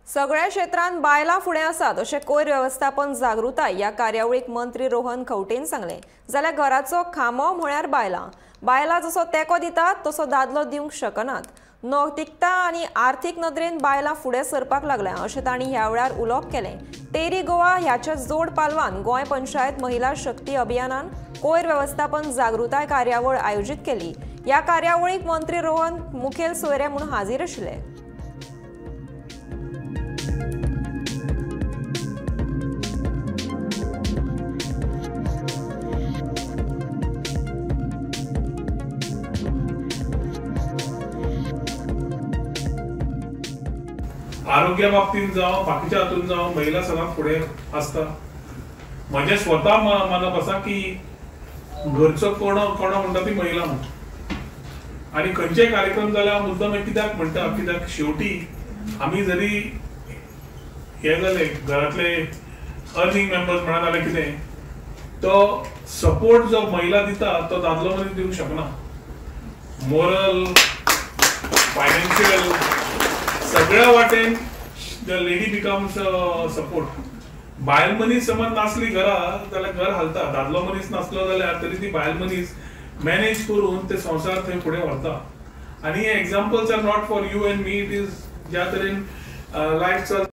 सगळ्या क्षेत्रांत बायलां फुडें आसात अशें कोयर वेवस्थापन जागृताय ह्या कार्यावळीक मंत्री रोहन खंवटेन सांगलें. जाल्यार घराचो खांबो म्हळ्यार बायलां. बायलां जसो तेंको दितात तसो दादलो दिवंक शकनात. नैतिकता आनी आर्थीक नदरेन बायलां फुडें सरपाक लागल्या अशें तांणी ह्या वेळार उलोवप केलें. टेरी गोवा ह्याच्या जोड पालवान गोंय पंचायत महिला शक्ती अभियानान कोयर वेवस्थापन जागृताय कार्यावळ आयोजीत केली. ह्या कार्यावळीक मंत्री रोहन मुखेल सोयरे म्हूण हाजीर आशिल्ले. आरोग्या बाबतींत जावं बाकीच्या हातून जावं महिला सदांच फुडें आसता. म्हजें स्वता मानप आसा की घरचो कोणो कोणो म्हणटा ती महिला म्हूण. आनी खंयचेय कार्यक्रम जाल्यार हांव मुद्दम कित्याक म्हणटा, कित्याक शेवटी आमी जरी हे जाले घरांतले अर्निंग मेंबर्स म्हणा जाल्यार कितें, तो सपोर्ट जो महिला दिता तो दादलो मनीस दिवंक शकना. मोरल, फायनान्शियल सगळ्या वाटेन the lady becomes support. बायल मनीस समज नासली घरा जाल्यार घर हालता, दादलो मनीस नासलो जाल्यार तरी ती बायल मनीस मॅनेज करून ते संवसार थंय फुडें व्हरता. आनी हे examples are not for you and me, it is ज्या तरेन लायफ चलता.